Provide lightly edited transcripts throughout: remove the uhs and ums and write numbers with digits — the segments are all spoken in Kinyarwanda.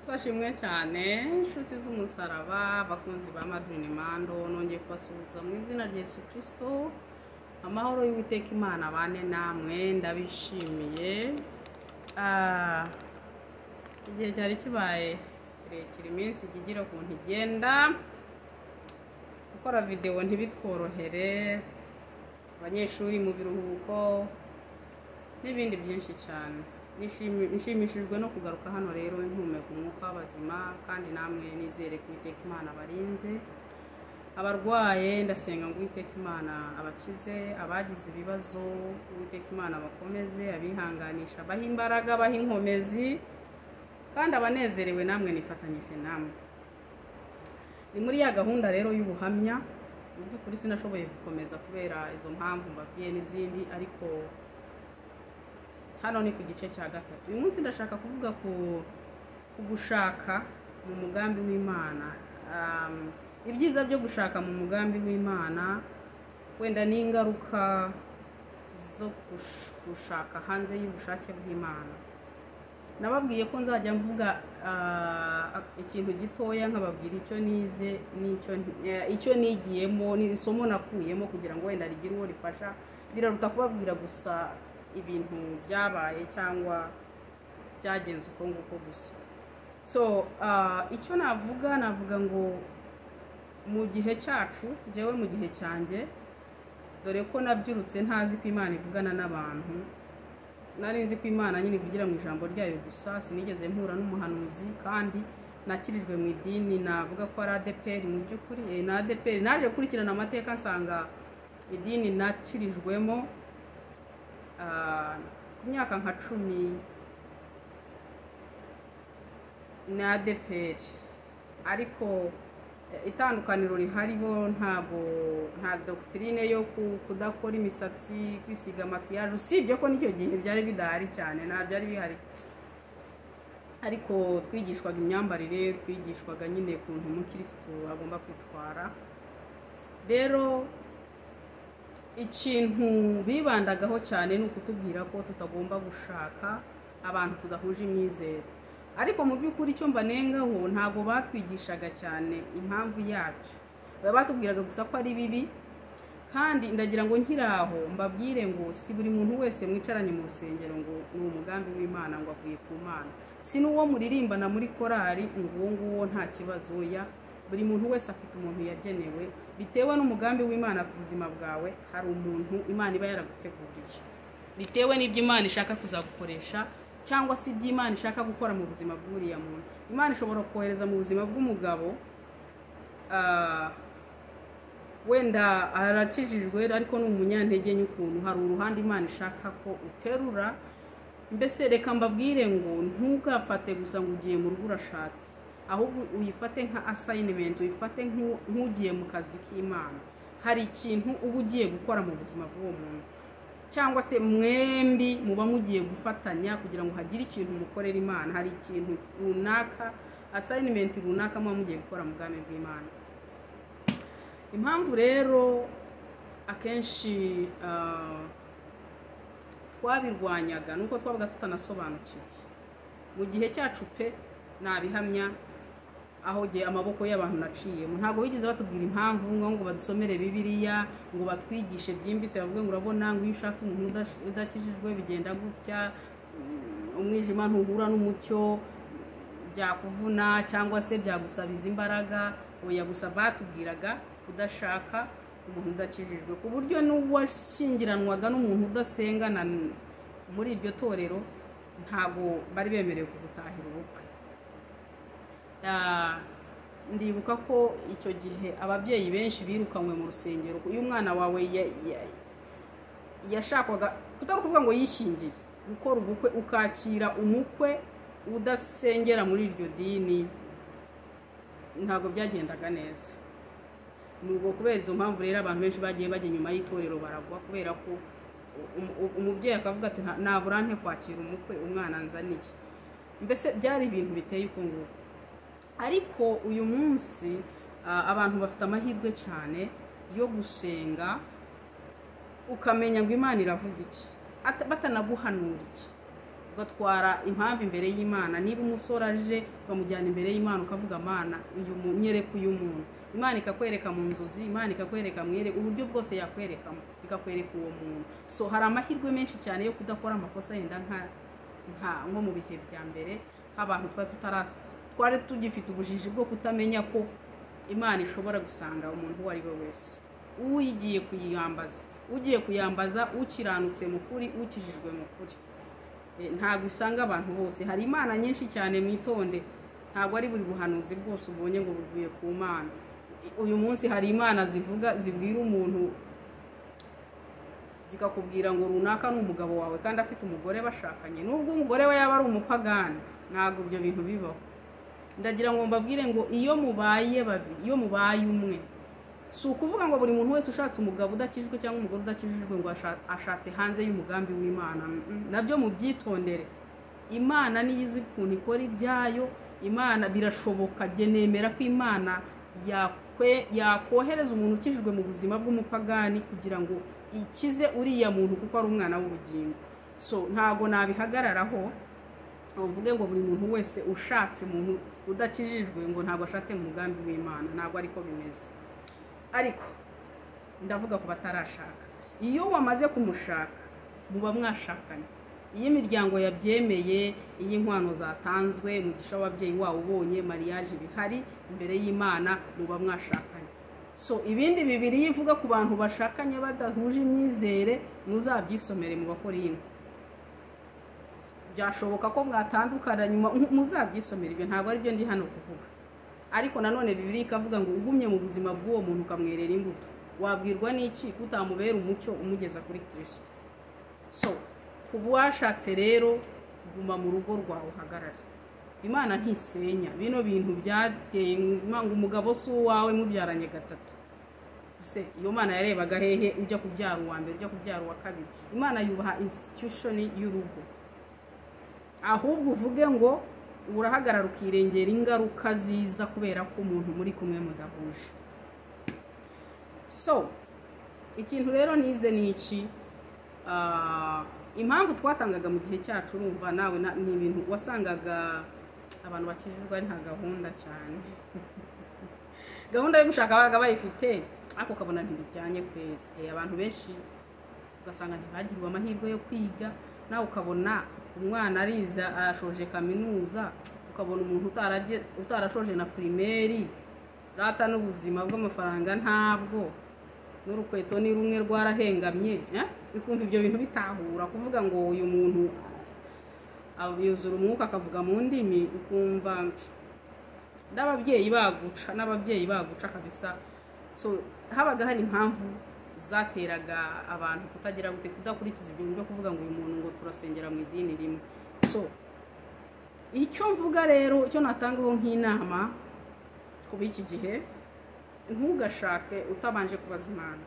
Sashimwe cyane inshuti z'umusaraba, abakunzi ba Madrine Mando, nongeye kubasuhuza mu izina rya Yesu Kristo. Amahoro y'Uwiteka Imana bane namwe, ndabishimiye. Igihe cyari kibaye kirekire, iminsi ijya igira ukuntu igenda, gukora videwo ntibitworohere, abanyeshuri mu biruhuko n'ibindi byinshi cyane. Nshimishijwe no kugaruka hano rero mpumeka umwuka w'abazima, kandi namwe nizere ko Uwiteka Imana abarinze. Abarwaye ndasenga ngo Uwiteka Imana abakize, abagize ibibazo Uwiteka Imana abakomeze, abihanganisha abahe imbaraga, abahe inkomezi, kandi abanezerewe namwe nifatanyije namwe. Ni muri ya gahunda rero y'ubuhamya. Mu by'ukuri sinashoboye gukomeza kubera izo mpamvu mbabwiye n'izindi, ariko hano ni ku gice cya gatatu. Uyu munsi ndashaka kuvuga ku gushaka mu mugambi w'Imana. Ibyiza byo gushaka mu mugambi w'Imana, wenda n'ingaruka zo gushaka hanze y'ubushake bw'Imana. Nababwiye ko nzajya mvuga ikintu gitoya, nkababwira icyo nize n'icyo icyo nigiyemo, n'isomo nakuyemo, kugira ngo wenda rigire uwo rifasha. Biraruta kubabwira gusa ibintu byabaye cyangwa byagenze uko nguko gusa. So icyo navuga ngo mu gihe cyacu, njyewe mu gihe cyanjye, dore ko nabyirutse ntazi ko Imana ivugana n'abantu, nari nzi ko Imana nyine ivugira mu ijambo ryayo gusa, sinigeze mpura n'umuhanuzi, kandi nakirijwe mu idini navuga ko ari ADEPR. Mu by'ukuri na ADEPR naje gukurikirana amateka nsanga idini nakirijwemo ku myaka nka 10 ni ADEPR, ariko itandukaniro rihariho ntabwo nta doctrine yo kudakora imisatsi, kwisiga makiyaje, usibye ko n'icyo gihe byari bidahari cyane, nta byari bihari, ariko twigishwaga imyambarire, twigishwaga nyine ukuntu umukirisitu agomba kwitwara. Rero ikintu bibandagaho cyane ni ukutubwira ko tutagomba gushaka abantu tudahuje imyizero, ariko mu by'ukuri icyo mbanengaho ntabwo batwigishaga cyane impamvu yacu, batubwiraga gusa ko ari bibi. Kandi ndagira ngo nkiraho mbabwire ngo si buri muntu wese mwicaranye mu rusengero ngo ni umugambi w'Imana, ngo avuye ku Mana, si n'uwo muririmbana muri korali ngo uwo nguwo nta kibazo. Ya buri muntu wese afite umuntu yagenewe bitewe n'umugambi w'Imana ku buzima bwawe. Hari umuntu Imana iba yaraguteguriye bitewe n'ibyo Imana ishaka kuzagukoresha, cyangwa se ibyo Imana ishaka gukora mu buzima bw'uriya muntu. Imana ishobora kohereza mu buzima bw'umugabo, wenda arakijijwe ariko ni umunyantege nke ukuntu, hari uruhande Imana ishaka ko uterura. Mbese reka mbabwire ngo ntugafate gusa ngo ugiye mu rugo urashatse, ahubwo uyifate nka assignment, uyifate nk'ugiye mu kazi k'Imana. Hari ikintu uba ugiye gukora mu buzima bw'uwo muntu, cyangwa se mwembi muba mugiye gufatanya kugira ngo hagire ikintu mukorera Imana. Hari ikintu runaka, assignment runaka muba mugiye gukora mu bwami bw'Imana. Impamvu rero akenshi twabirwanyaga nuko twabaga tutanasobanukiwe. Mu gihe cyacu pe nabihamya, aho gihe amaboko y'abantu naciyemo ntabwo bigeze batubwira impamvu ngo badusomere Bibiliya, ngo batwigishe byimbitse, bavuge ngo urabona ngo iyo ushatse umuntu udakijijwe bigenda gutya, umwijima ntuhura n'umucyo, byakuvuna cyangwa se byagusabiza imbaraga. Oya, gusa batubwiraga kudashaka umuntu udakijijwe, ku buryo n'uwashyingiranwaga n'umuntu udasengana muri iryo torero ntabwo bari bemerewe kugutahira ubukwe. Ndibuka ko icyo gihe ababyeyi benshi birukanywe mu rusengero. Iyo umwana wawe yashakwaga, kutari ukuvuga ngo yishingiye, gukora ubukwe ukakira umukwe udasengera muri iryo dini, ntabwo byagendaga neza. Nubwo kubera izo mpamvu rero abantu benshi bagiye bajya inyuma y'itorero baragwa, kubera ko umubyeyi akavuga ati nabura nte kwakira umukwe umwana nzaniye. Mbese byari ibintu biteye uko nguko. Ariko uyu munsi abantu bafite amahirwe cyane yo gusenga, ukamenya ngo Imana iravuga iki batanaguhanuriye. Ugatwara impamvu imbere y'Imana. Niba umusore aje ukamujyana imbere y'Imana ukavuga Mana uyu nyereka uyu muntu, Imana ikakwereka mu nzozi, Imana ikakwereka mwere uburyo bwose yakwerekamo, ikakwereka uwo muntu. So hari amahirwe menshi cyane yo kudakora amakosa yenda nko mu bihe bya mbere nk'abantu twari tugifite ubujiji bwo kutamenya ko Imana ishobora gusanga umuntu uwo ari we wese uyigiye kuyambaza, ugiye kuyambaza ukiranutse mu kuri, ukijijwe mu kuri. Ntabwo isanga abantu bose. Hari imana nyinshi cyane, mwitonde, ntabwo ari buri buhanuzi bwose ubonye ngo buvuye ku Mana. Uyu munsi hari imana zivuga, zibwira umuntu zikakubwira ngo runaka ni umugabo wawe kandi afite umugore bashakanye, nubwo umugore we yaba ari umupagani. Ntabwo ibyo bintu bibaho. Ndagira ngo mbabwire ngo iyo mubaye babiri, iyo mubaye umwe, si ukuvuga ngo buri muntu wese ushatse umugabo udakijijwe cyangwa umugore udakijijwe ngo ashatse hanze y'umugambi w'Imana. Nabyo mubyitondere. Imana niyo izi ukuntu ikora ibyayo. Imana birashoboka, jye nemera ko Imana yakohereza umuntu ukijijwe mu buzima bw'umupagani kugira ngo ikize uriya muntu kuko ari umwana w'ubugingo. So ntago nabihagararaho mvuge ngo buri muntu wese ushatse umuntu udakijijwe ngo ntabwo ashatse mu mugambi w'Imana, ntabwo ariko bimeze. Ariko ndavuga ku batarashaka, iyo wamaze kumushaka muba mwashakanye, iyo imiryango yabyemeye, iyo inkwano zatanzwe, umugisha w'ababyeyi wawe ubonye, mariage bihari imbere y'Imana, muba mwashakanye. So ibindi bibiri ivuga ku bantu bashakanye badahuje imyizere muzabyisomere mu Bakorinto. Byashoboka ko mwatandukana nyuma, muzabyisomere, ibyo ntabwo ari byo ndi hano kuvuga. Ariko nanone Bibiliya ikavuga ngo ugumye mu buzima bw'uwo muntu ukamwerera imbuto, wabwirwa n'iki kutamubera umucyo umugeza kuri Kristo? So kuba washatse rero, guma mu rugo rwawe uhagarare. Imana ntisenya. Bino bintu byateye ngo umugabo si uwawe mubyaranye gatatu. Se iyo Mana yarebaga hehe ujya kubyara uwa mbere, ujya kubyara uwa kabiri? Imana yubaha institution y'urugo. Ahubwo uvuge ngo urahagarara ukirengera ingaruka ziza kubera ko umuntu muri kumwe mudahuje. So ikintu rero nize ni iki, impamvu twatangaga mu gihe cyacu, urumva nawe ni ibintu wasangaga abantu bakijijwe nta gahunda cyane. Gahunda yo gushaka abaga bayifite ariko ukabona ntibijyanye kweri. Abantu benshi ugasanga ntibagirwa amahirwe yo kwiga, nawe ukabona umwana ariza ashoje kaminuza, ukabona umuntu utarashoje na primaire, rata n'ubuzima bw'amafaranga ntabwo, n'urukweto ni rumwe rwarahengamye, ikumva ibyo bintu bitahura. Kuvuga ngo uyu muntu yuzura umwuka akavuga mu ndimi, ukumva n'ababyeyi baguca, kabisa. So habaga hari impamvu zateraga abantu kutagira gute, kudakurikiza ibintu byo kuvuga ngo uyu muntu ngo turasengera mu idini rimwe. So icyo mvuga rero, icyo natangaho nk'inama ku b'iki gihe, ntugashake utabanje kubaza Imana,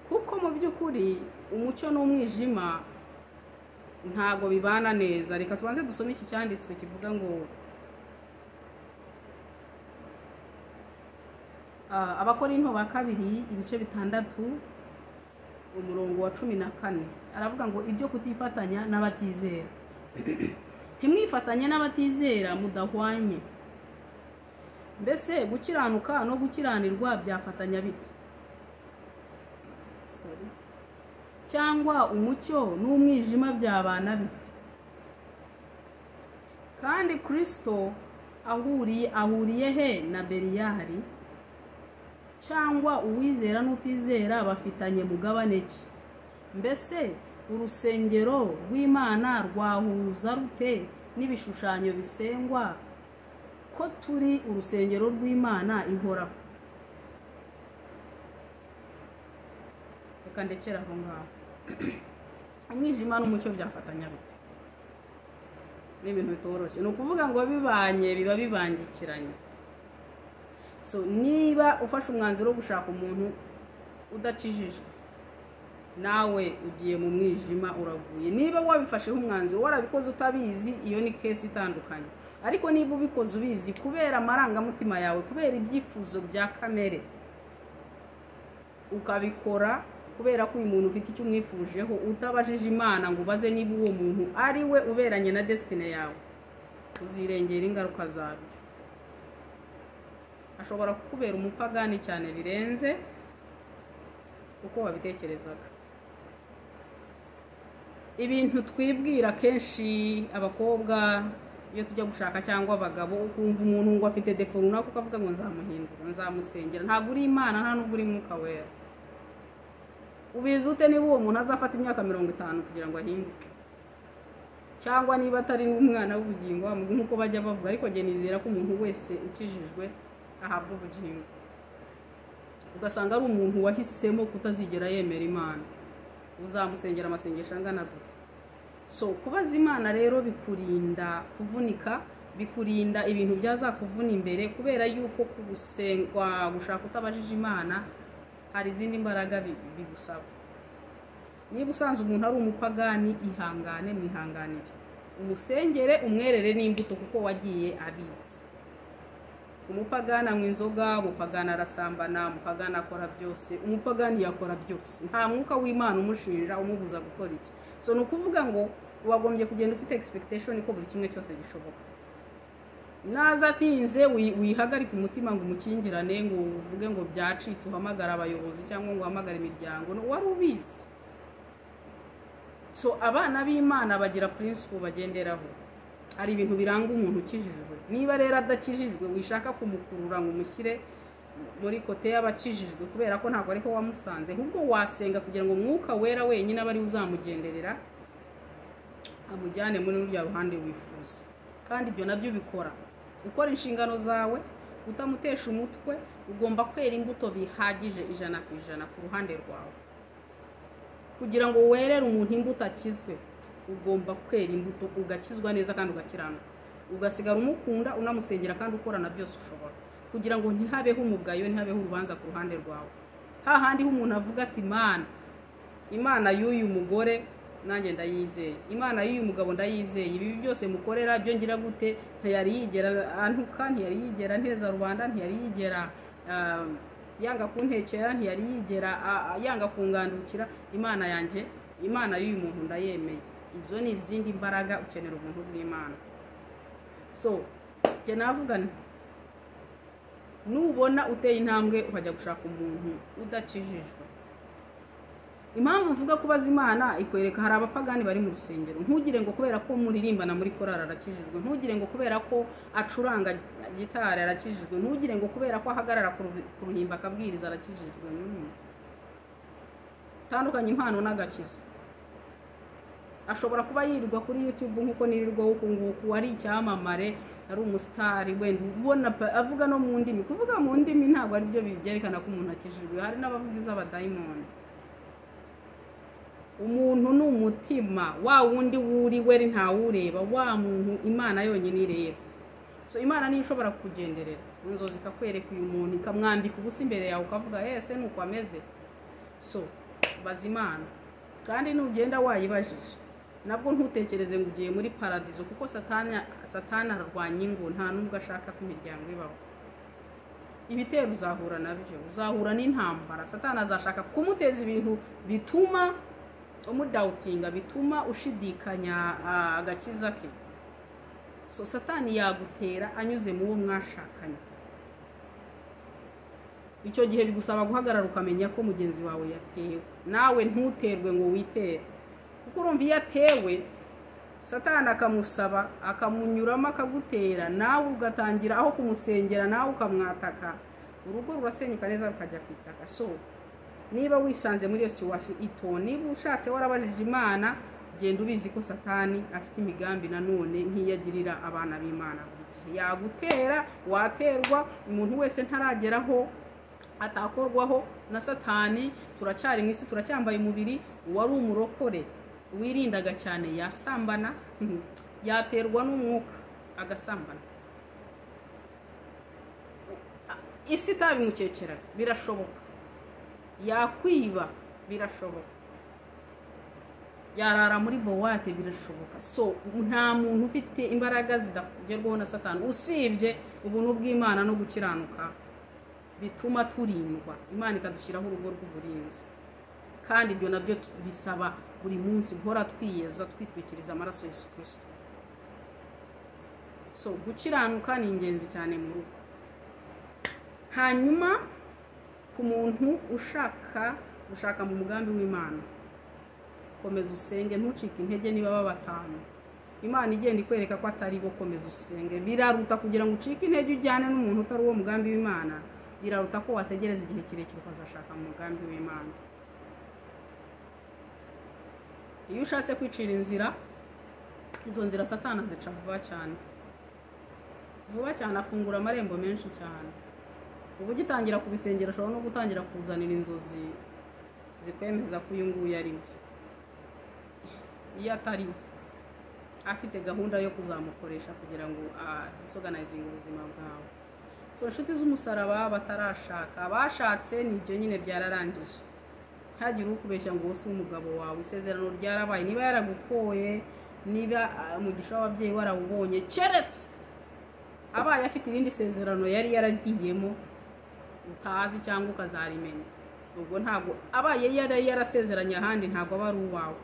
kuko mu by'ukuri umucyo n'umwijima ntago bibana neza. Reka tubanze dusome iki cyanditswe kivuga ngo Abakorinto ba kabiri ibice 6 umurongo wa 14, aravuga ngo ibyo kutifatanya n'abatizera. Ntimwifatanye n'abatizera mudahwanye. Mbese gukiranuka no gukiranirwa byafatanya bite? Sorry. Cyangwa umucyo n'umwijima byabana bite? Kandi Kristo ahuriye he na Beliyali? Cyangwa uwizera n'utizera bafitanye mugabane ki? Mbese urusengero rw'Imana rwahuza rute n'ibishushanyo bisengwa, ko turi urusengero rw'Imana ihoraho? Reka ndekere aho ngaho. Umwijima n'umucyo byafatanya bite? Ni ibintu bitoroshye. Ni ukuvuga ngo bibanye biba bibangikiranye. So niba ufashe umwanzuro wo gushaka umuntu udakijijwe, nawe ugiye mu mwijima, uraguye. Niba wabifasheho umwanzuro warabikoze utabizi, iyo ni case itandukanye. Ariko niba ubikoze ubizi kubera amarangamutima yawe, kubera ibyifuzo bya kamere, ukabikora Kubera ko uyu muntu ufite icyo umwifujeho, utabajije Imana ngo ubaze niba uwo muntu ari we uberanye na destiny yawe, uzirengera ingaruka zabyo. Ashobora kukubera umupagani cyane birenze uko wabitekerezaga. Ibintu twibwira kenshi abakobwa iyo tujya gushaka cyangwa abagabo, ukumva umuntu ngo afite défaut runaka ukavuga ngo nzamuhindura, nzamusengera. Ntabwo uri Imana, nta nubwo uri Mwuka Wera. Ubizi ute niba uwo muntu azafata imyaka 50 kugira ngo ahinduke, cyangwa niba atari n'umwana w'ubugingo nk'uko bajya bavuga? Ariko njye nizera ko umuntu wese ukijijwe ahabwa ubugingo. Ugasanga ari umuntu wahisemo kutazigera yemera Imana, uzamusengera amasengesho angana gute? So kubaza Imana rero bikurinda kuvunika, bikurinda ibintu byazakuvuna imbere, kubera yuko kugusengwa, gushaka utabajije Imana, hari izindi mbaraga bigusaba. Niba usanze umuntu ari umupagani, ihangane, mwihanganire, umusengere, umwerere n'imbuto, kuko wagiye abizi. Umupagani anywa inzoga, umupagani arasambana, umupagani akora byose, umupagani yakora byose, nta mwuka w'Imana umushinja umubuza gukora iki. So ni ukuvuga ngo wagombye kugenda ufite expectation ko buri kimwe cyose gishoboka. Naza atinze, wihagarike umutima ngo umukingirane, ngo uvuge ngo byacitse, uhamagare abayobozi cyangwa ngo uhamagare imiryango. No, wari ubizi. So abana b'Imana bagira principle bagenderaho. Hari ibintu biranga umuntu ukijijwe. Niba rero adakijijwe, wishaka kumukurura ngo umushyire muri côté y'abakijijwe, kubera ko ntabwo ariko wamusanze. Ahubwo wasenga kugira ngo Umwuka Wera wenyine abe ariwe uzamugenderera, amujyane muri ruriya ruhande wifuza. Kandi ibyo nabyo bikora ukora inshingano zawe, utamutesha umutwe. Ugomba kwera imbuto bihagije 100% ku ruhande rwawe. Kugira ngo werere umuntu imbuto akizwe, ugomba kwera imbuto, ugakizwa neza kandi ugakiranuka, ugasigara umukunda, unamusengera, kandi ukorana byose ushobora kugira ngo ntihabeho umugayo, ntihabeho urubanza ku ruhande rwawe, hahandi ho umuntu avuga ati: "Imana, Imana y'uyu mugore nanjye ndayizeye, Imana y'uyu mugabo ndayizeye. Ibi byose mukorera byo ngira gute, ntiyari yigera antuka, ntiyari yigera nteza rubanda, ntiyari yigera yanga kuntekera, ntiyari yigera yanga kungandukira. Imana yanjye, Imana y'uyu muntu ndayemeye." Izo ni izindi mbaraga, ukenera ubuntu bw'Imana. So njye navuga nti nubona uteye intambwe ukajya gushaka umuntu udakijijwe, impamvu uvuga kubaza Imana ikwereka, hari abapagani bari mu rusengero. Ntugire ngo kubera ko muririmbana muri korali arakijijwe, ntugire ngo kubera ko acuranga gitari arakijijwe, ntugire ngo kubera ko ahagarara ku ruhimbi akabwiriza arakijijwe. Tandukanye impano n'agakiza. Ashobora kuba yirirwa kuri YouTube nk'uko nirirwa uku nguku, ari icyamamare, ari umusitari, wenda ubona avuga no mu ndimi. Kuvuga mu ndimi ntabwo ari byo byerekana ko umuntu akijijwe. Hari n'abavuga iz'abadayimoni. Umuntu ni umutima wa wundi wuriwe ntawureba, wa muntu Imana yonyine ireba. So Imana niyo ishobora kukugenderera mu nzozi, ikakwereka uyu muntu, ikamwambika ubusa imbere yawe, ukavuga: "Ese ni uko ameze?" So baza Imana. Kandi nugenda wayibajije, nabwo ntutekereze ngo ugiye muri paradizo, kuko Satani ararwanya ingo, nta nubwo ashaka ko imiryango ibaho. Ibitero uzahura nabyo, uzahura n'intambara. Satani azashaka kumuteza ibintu bituma umudoubtinga, bituma ushidikanya agakiza ke. So Satani yagutera anyuze mu wo mwashakanye. Icyo gihe bigusaba guhagarara, ukamenya ko mugenzi wawe yatewe, nawe ntuterwe ngo witere, kuko urumva iyo atewe, Satani akamusaba, akamunyuramo, akagutera, nawe ugatangira aho kumusengera nawe ukamwataka, urugo rurasenyuka neza rukajya ku itaka. So niba wisanze muri iyo situation, itonde. Niba ushatse warabajije Imana, genda ubizi ko Satani afite imigambi nanone nk'iyo agirira abana b'Imana. Buri gihe yagutera, waterwa. Umuntu wese ntarageraho atakorwaho na Satani. Turacyari mu isi, turacyambaye umubiri. Uwari umurokore wirindaga cyane yasambana, yaterwa n'umwuka agasambana, isi itabimukekeraga birashoboka. Yakwiba birashoboka, yarara muri boîte birashoboka. So nta muntu ufite imbaraga zidagerwaho na Satani, usibye ubuntu bw'Imana no gukiranuka bituma turindwa, Imana ikadushyiraho urugo rw'uburinzi. Kandi Kandi ibyo nabyo bisaba buri munsi guhora twiyeza, twitwikiriza amaraso Yesu Kristo. So gukiranuka ni ingenzi cyane mu rugo. Hanyuma ku muntu ushaka gushaka mu mugambi w'Imana, komeza usenge, ntucike intege. Niba baba batanu, Imana igenda ikwereka ko atari bo, komeza usenge. Biraruta kugira ngo ucike intege ujyane n'umuntu utari uwo mugambi w'Imana, biraruta ko wategereza igihe kirekire ukazashaka mu mugambi w'Imana. Iyo ushatse kwicira inzira, izo nzira Satani azica vuba cyane, vuba cyane, afungura amarembo menshi cyane. Ubu ugitangira kubisengera ashobora no gutangira kuzanira inzozi zikwemeza ko uyu nguyu ari we, iyo atari we afite gahunda yo kuzamukoresha kugira ngo disorganizinge ubuzima bwawe. So inshuti z'umusaraba batarashaka, bashatse ni ibyo nyine byararangije. Ntagire ukubeshya ngo si umugabo wawe, isezerano ryarabaye. Niba yaragukoye, niba umugisha w'ababyeyi warawubonye, keretse abaye afite irindi sezerano yari yaragiyemo utazi cyangwa ukazarimenya, ubwo ntabwo abaye yari yarasezeranye ahandi, ntabwo aba ari uwawe.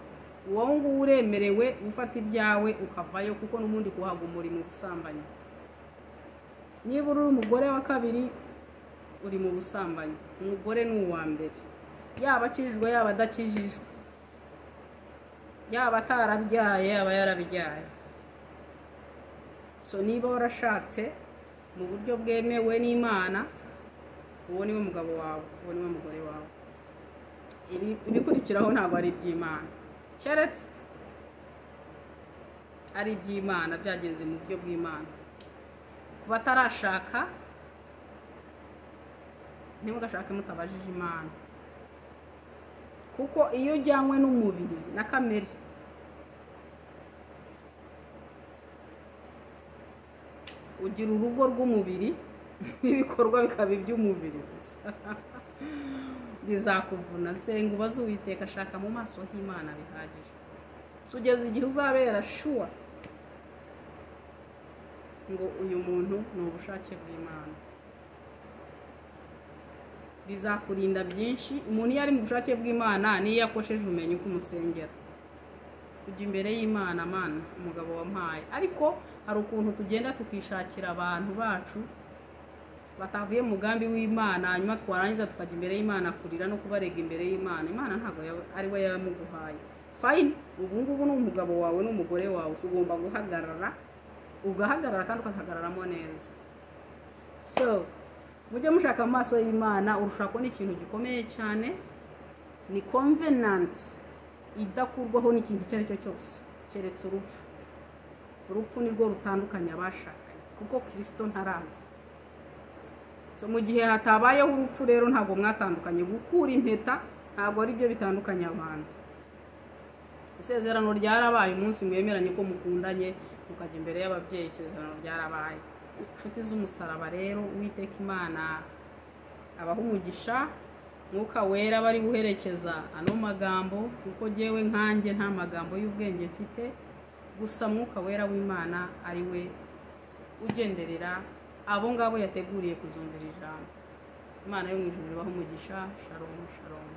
Uwo nguwo uremerewe gufata ibyawe ukavayo, kuko n'ubundi kuhaga umurimo ubusambanyi. Niba uri umugore wa kabiri uri mu busambanyi, umugore ni uwa mbere, yaba akijijwe yaba adakijijwe, yaba atarabyaye yaba yarabyaye. So niba warashatse mu buryo bwemewe n'Imana, uwo niwe mugabo wawe, uwo niwe mugore wawe. Ibikurikiraho ntabwo ari iby'Imana, keretse ari iby'Imana byagenze mu buryo bw'Imana. Ku batarashaka, ntimugashake mutabajije Imana, kuko iyo ujyanywe n'umubiri na kamere ugira urugo rw'umubiri n'ibikorwa bikaba iby'umubiri gusa, bizakuvuna. Senga ubaze Uwiteka, ashaka mu maso h'Imana bihagije, tugeze igihe uzabera shuwa ngo uyu muntu ni ubushake bw'Imana. Bizakurinda byinshi. Umuntu iyo ari mu bushake bw'Imana, niyo yakosheje umenya uko umusengera, kujya imbere y'Imana, Mana umugabo wampaye. Ariko hari ukuntu tugenda tukishakira abantu bacu batavuye mu mugambi w'Imana, hanyuma twarangiza tukajya imbere y'Imana kurira no kubarega imbere y'Imana. Imana ntabwo ari we yamuguhaye. Fine, ubu ngubu ni umugabo wawe n'umugore wawe, ugomba guhagarara, ugahagarara kandi ukahagararamo neza. So mujye mushaka mu maso y'Imana. Urushako ni ikintu gikomeye cyane, ni covenant idakurwaho n'ikintu icyo ari cyo cyose keretse urupfu. Urupfu nirwo rutandukanya abashakanye, kuko Kristo ntaraza. So mu gihe hatabayeho urupfu rero ntabwo mwatandukanye. Gukura impeta ntabwo ari byo bitandukanya abantu. Isezerano ryarabaye umunsi mwemeranye ko mukundanye, mukajya imbere y'ababyeyi, isezerano ryarabaye. Inshuti z'umusaraba rero, Uwiteka Imana abaha umugisha, Mwuka Wera bari guherekeza ano magambo, kuko jyewe nkanjye nta magambo y'ubwenge mfite, gusa Mwuka Wera w'Imana ari we ugenderera abo ngabo yateguriye kuzumvira ijambo. Imana yo mu ijuru ibahe umugisha. Shalom, shalom.